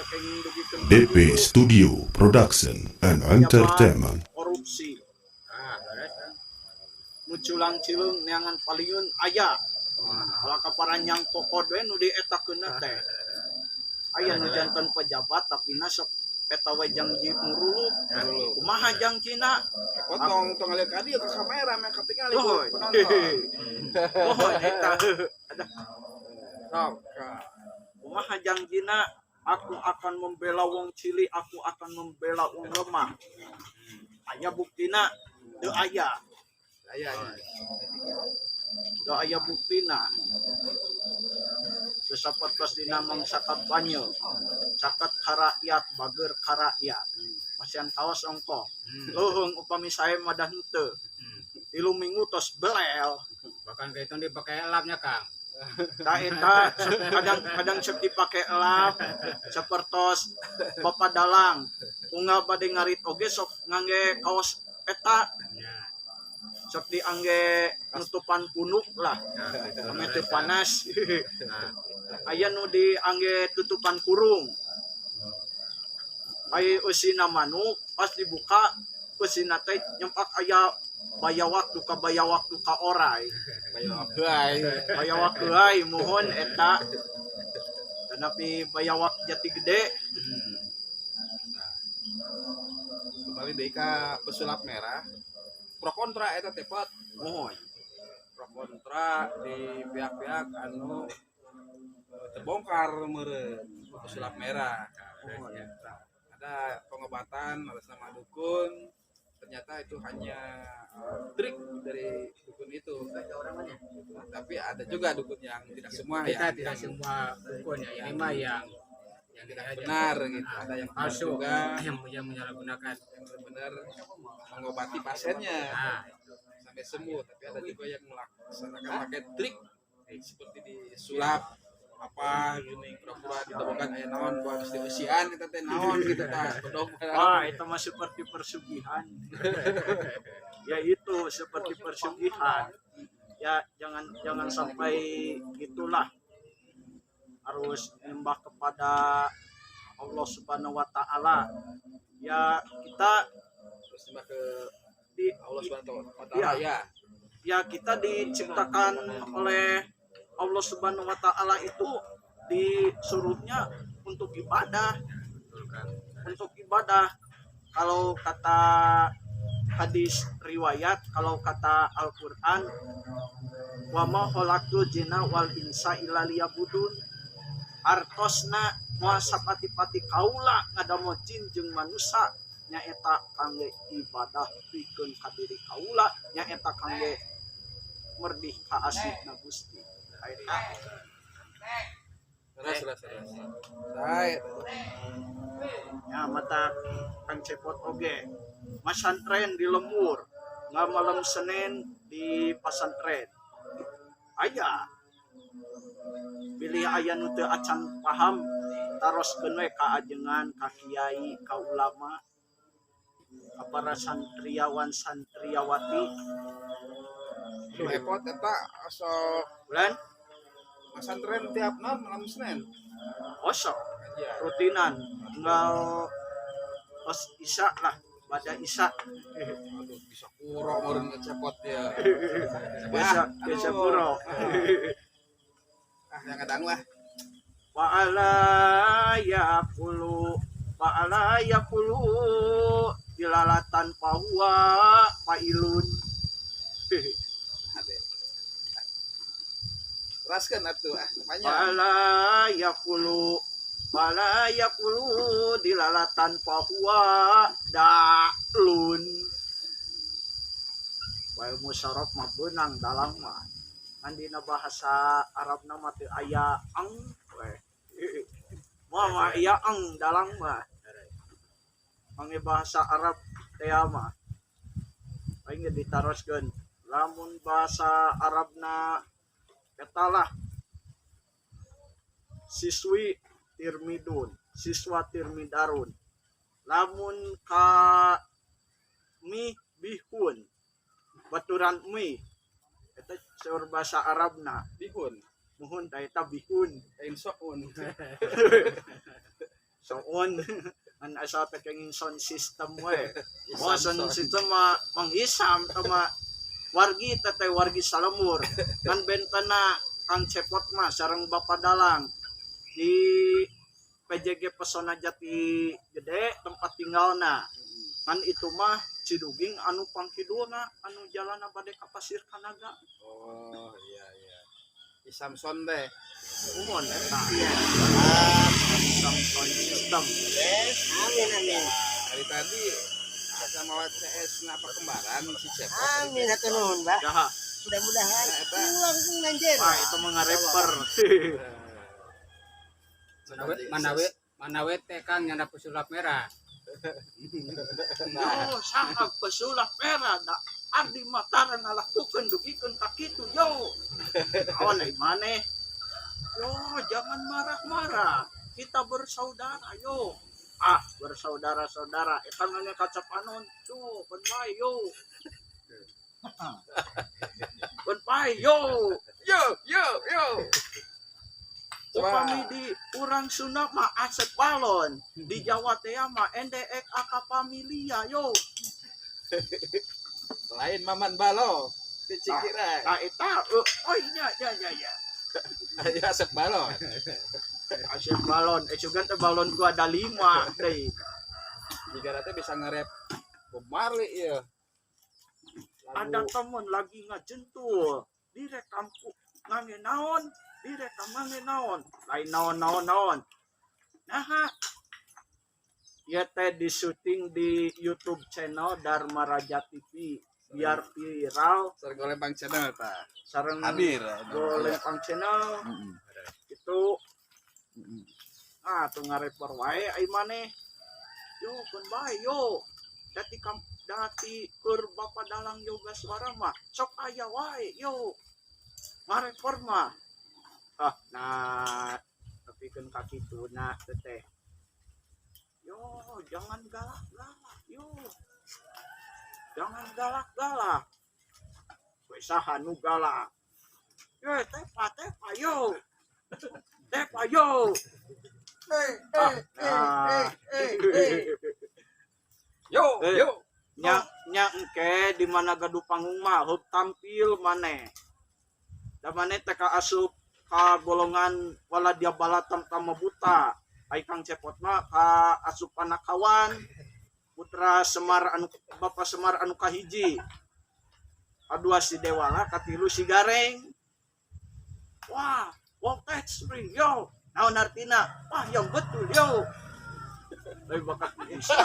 Kenging dugikeun DP Studio Production and Entertainment. Korupsi. Ah, beres kan. Nu culang cileung neangan paliun aya. Kalau kaparanjang kokod we nu dietakeunna teh. Aya nu janten pejabat, tapi na sok eta we jangji muruluk. Dulu. Kumaha jangjina? Potong tong ngalieu ka dieu, ka kamera meh katingali ku Oh, penonton. Oh, eta. Sok. Kumaha jangjina? Aku akan membela wong cilik, aku akan membela wong lemah. Aya buktina? Teu aya. Aya nya. Teu aya buktina. Teu sapertos dina mangsa kampanye. Caket ka rakyat, bager ka rakyat. Masihan kaos ongkoh. Leuheung upami sae mah dah henteu. 3 minggu tos belel. Bahkan kayak itu dipakai elapnya, Kang. Da eta kadang kadang sok dipake elap, sapertos Bapak Dalang unggal bade ngarit oge sok ngangge kaos eta, sok diangge nutupan punuk lah. Ya, gitu. Ame teu panas. Nah, aya nu diangge tutupan kurung. Aya eusina manuk, pas dibuka eusina teh nyempak aya bayawak, duka bayawak, duka orai. Bayawak heai. Bayawak heai, muhun eta, tapi bayawak jati gede. Kembali deui ka pesulap merah. Pro kontra eta teh, Pot. Muhun. Pro kontra di pihak-pihak anu terbongkar meureun pesulap merah. Muhun. Nah, ada pengobatan atas nama dukun, ternyata itu hanya trik dari dukun itu. Tapi ada juga dukun yang tidak semua kita yang tidak yang semua dukun ya, ini mah yang tidak aja. Benar gitu. Ada yang benar Palsu juga yang menyalahgunakan. Yang benar-benar mengobati pasiennya nah sampai sembuh, tapi ada juga yang melaksanakan pakai trik seperti di sulap apa gini, pura-pura ditemukan aya naon, buat geus dieusian eta teh naon gitu tah bedog. Wah, itu mah seperti persugihan. Ya, itu seperti persugihan. Ya, jangan jangan sampai gitulah. Harus menyembah kepada Allah Subhanahu wa taala. Ya, kita Terus nyembah ke di Allah Subhanahu wa taala ya. Ya, kita diciptakan oleh Allah Subhanahu wa taala itu disuruhnya untuk ibadah, Betul kan. Untuk ibadah. Kalau kata hadis riwayat, kalau kata Al-Qur'an, wa ma khalaqtul jinna wal insa illa liya'budun. Artosna moal sapati-pati kaula ngadamel jin jeung manusa nyaeta kangge ibadah pikeun ka diri kaula, nyaeta kangge merdih ka asihna Gusti. Eta. Terus terus terus saya. Ya, mata Kang Cepot oge masantren di lembur, nggak malam Senin di pasantren aya. Bilih aya nu teu acan paham, taroskeun we ka ajengan, ka kiai, ka ulama, ka para santriawan santriawati. Nu epot eta sok Bulan pesantren tiap non malam Senin. Osok aja. Rutinan tinggal tos isya lah, pada isya. Aduh, bisa kuro meureun cepot ya. Biasa biasa kuro. Ah, yang kadang lah. Wa yaqulu wa la yaqulu dilalatan fahuwa failun. Ade. Teraskeun atuh, ah, banyak. Wa la yaqulu wa la yaqulu dilalatan fahuwa da'lun. Wa ilmu sharaf mah beunang dalam mah, ngan dina bahasa Arabna mah teu aya ang we. Mah mah iya ang dalang mah. Mangge bahasa Arab teh mah aing ge ditaroskeun lamun bahasa Arabna eta lah, siswi tirmidun, siswa tirmidarun, lamun ka mi bihun, baturan mi eta seur bahasa Arabna. Bihun. Muhun, ta eta bihun. Lain soun. Soon an asa ta kanging sound system we. Oh, sound system ma Mang Isam tama wargi teteh wargi salemur. Ngan bentena Kang Cepot mah sareng Bapak Dalang di PJG Pesona Jati Gede tempat tinggalna. Ngan itu mah Ciduging anu pangkidulna anu jalanna bade ka Pasir Kanaga. Oh iya. Isam Sound teh. Umon eta. Isam Sound System. Yes. Amin amin. Dari tadi asa mawa CS na apa kembaran si Cepot. Amin hatur nuhun, Bah. Jaha. Mudah-mudahan Nah, eta. langsung nanjen. Wah, itu mah ngareper. Manawe manawe manawe teh Kang nyanda pesulap merah. Yo, saha pesulap merah da abdi mah tara ngalakukeun dugikeun ka kitu yo. Naon ai maneh? Yo, jangan marah-marah. Kita bersaudara yo. Ah, bersaudara-saudara. Eta nanya kacap anon. Yo, ben bae yo. Ben bae yo. Yo yo yo. Upami di urang Sunda mah Asep Balon, di Jawa teh mah NDX AK Familia yo. Lain Maman Balo. Di Cikirang. Nah, eta oh iya ya ya ya. Ayo Asep Balon. Asep Balon, eh sugan teh balon gua ada 5 deui. Jika nanti bisa nge-rap Bob Marley iya. Ada temen lagi ngajentul, direkam ku ngange naon, direkam ngange naon, lain naon naon naon. Nah, ya teh di syuting di YouTube channel Dharma Raja TV biar viral. Sareng Golempang Channel ta. Sareng Hadir. Golempang Channel itu. Ah, tuh ngareper wae ai maneh. Yo, keun bae yo. Dati kam dati keur Bapak Dalang Yoga Suara mah sok aya wae yo. Ngareper mah. Ah, nah tepikeun ka kitu na teh. Yo, jangan galak-galak yo. Jangan galak-galak. We saha nu galak? Yo, tepa tepa yo. Tepa yo. Eh, Ah, eh, nah. eh, eh, eh. Yo Eh. yo. Nya nya engke di mana gaduh panggung mah heup tampil maneh. Da maneh teh ka asup ka golongan wala dia balatam tama buta. Ai Kang Cepot mah ka asup panakawan putra Semar anu Bapak Semar anu kahiji. Kadua si Dewala, katilu si Gareng. Wah, voltage spring yo. Naon artina? Wah, yang betul yo. Tapi bakat bisa.